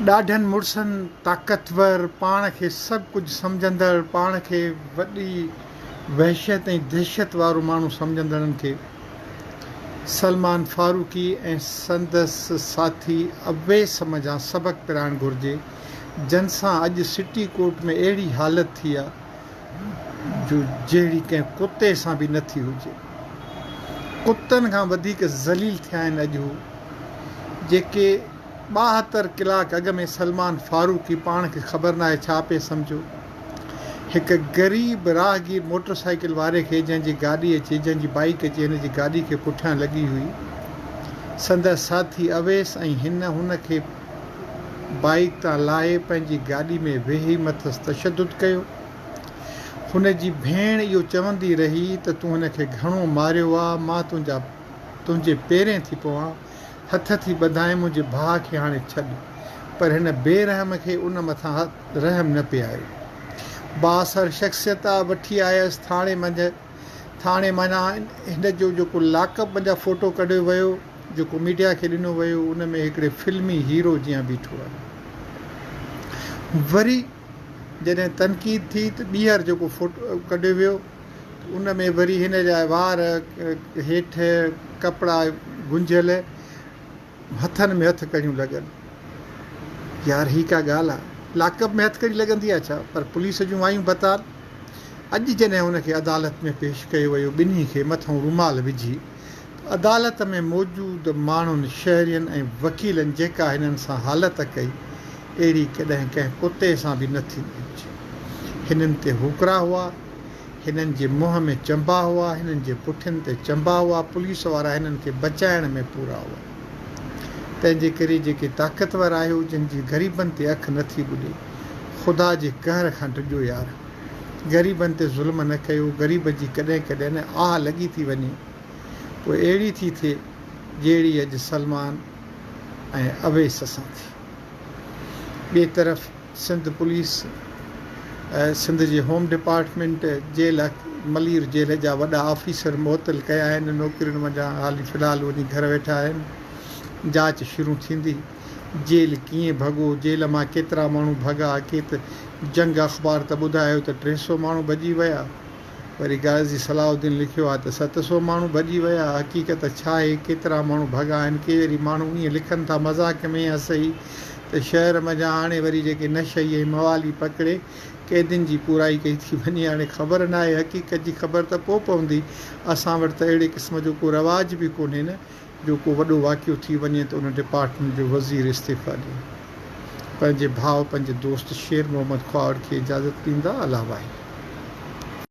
ڏاڍن مڙسن، طاقتور، پاڻ کي سڀ ڪجهه سمجهندڙ، پاڻ کي وڏي وحشت ۽ دهشت وارو ماڻهو سمجهندڙن کي سلمان فاروقي ۽ سندس ساٿي اويس منجهان سبق پرائڻ گهرجي، جن سان اڄ سٽي ڪورٽ ۾ اهڙي حالت ٿي آ جو جهڙي ڪنهن ڪتي سان به نه ٿي هجي. ڪتن کان وڌيڪ ذليل ٿيا آهن اڄ هو، جيڪي. 72 ڪلاڪ اڳ ۾ سلمان فاروقي پاڻ کي خبر ناهي ڇا پئي سمجهيو. هڪ غريب راهگير موٽر سائيڪل واري کي جنهن جي گاڏي اچي جنهن جي بائيڪ اچي هن جي گاڏي کي پٺيان لڳي هئي. سندس ساٿي اويس ۽ هن هن کي بائيڪ تان لاهي پنهنجي گاڏي ۾ ويهي مٿس تشدد ڪيو. هن جي ڀيڻ اهو چوندي رهي ته تون هن کي گهڻو ماريو آ مان تنهنجا تنهنجي پيرين ٿي پوان. هٿ ٿي ٻڌائين منهنجي ڀاء کي هاڻي ڇڏ. پر هن بي رحم کي ان مٿان رحم نه پئي آيو. بااثر شخصيت آ، وٺي آيس ٿاڻي منجهه. ٿاڻي معنيٰ هن جو جيڪو لاڪ اپ منجهان فوٽو ڪڍيو ويو، جيڪو ميڊيا کي ڏنو ويو، ان ۾ هڪڙي فلمي هيرو جيان بيٺو آهي. وري جڏهن تنقيد ٿي ته ٻيهر جيڪو فوٽو ڪڍيو ويو، ان ۾ وري هن جا وار هيٺ ڪپڙا گهنجيل هٿن ۾ هٿ ڪڙيون لڳل. يار هي ڪا ڳالهه آ. لاڪ اپ ۾ هٿ ڪڙي لڳندي آ ڇا؟ پر پوليس جون وايون بتال. اڄ جڏهن هن کي عدالت ۾ پيش ڪيو ويو ٻنهي کي مٿئون رومال وجهي ته عدالت ۾ موجود ماڻهن، شهرين ۽ وڪيلن جيڪا هنن سان حالت ڪئي اهڙي ڪڏهن ڪنهن ڪتي سان به نه ٿيندي هجي. هنن تي هوڪرا هئا. هنن جي منهن ۾ چنبا هئا، هنن جي پٺين تي چنبا هئا، پوليس وارا هنن کي بچائڻ ۾ پورا هئا. تنهن جي ڪري جيڪي طاقتور آهيو، جن جي غريبن تي اک نه ٿي ٻڏي، خدا جي قهر کان ڊڄو يار. غريبن تي ظلم نه ڪيو، غريب جي ڪڏهن ڪڏهن نه آهه لڳي ٿي وڃي، پوء اهڙي ٿي ٿئي جهڙي اڄ سلمان ۽ اويس سان ٿي. ٻئي طرف سنڌ پوليس سنڌ جي home department jail Malir jail جا وڏا آفيسر معطل ڪيا آهن نوڪرين منجهان حالي في الحال وڃي گهر ويٺا آهن جاچ شروع ٿيندي جيل ڪيئن ڀڳو جيل مان ڪيترا ماڻهو ڀڳا ڪي ته جنگ اخبار ته ٻڌايو ته 300 ماڻهو ڀڄي ويا وري غازي صلاح الدين لکيو آهي ته 700 ماڻهو ڀڄي ويا، حقيقت ڇا آهي، ڪيترا ماڻهو ڀڳا آهن، ڪي وري ماڻهو ائين لکن ٿا مذاق ۾ يا صحيح ته شهر منجهان هاڻي وري جيڪي نشئي ۽ موالي پڪڙي قيدين جي پورائي ڪئي ٿي وڃي، هاڻي خبر ناهي حقيقت جي خبر ته پوء پوندي، اسان وٽ ته اهڙي قسم جو ڪو رواج به ڪونهي نه جو ڪو وڏو واقعو ٿي وڃي ته ان ڊپارٽمينٽ جو وزير استعيفا ڏئي. پنهنجي ڀاء پنهنجي دوست شير محمد خواهڙ کي اجازت ڏيندا الله واهي.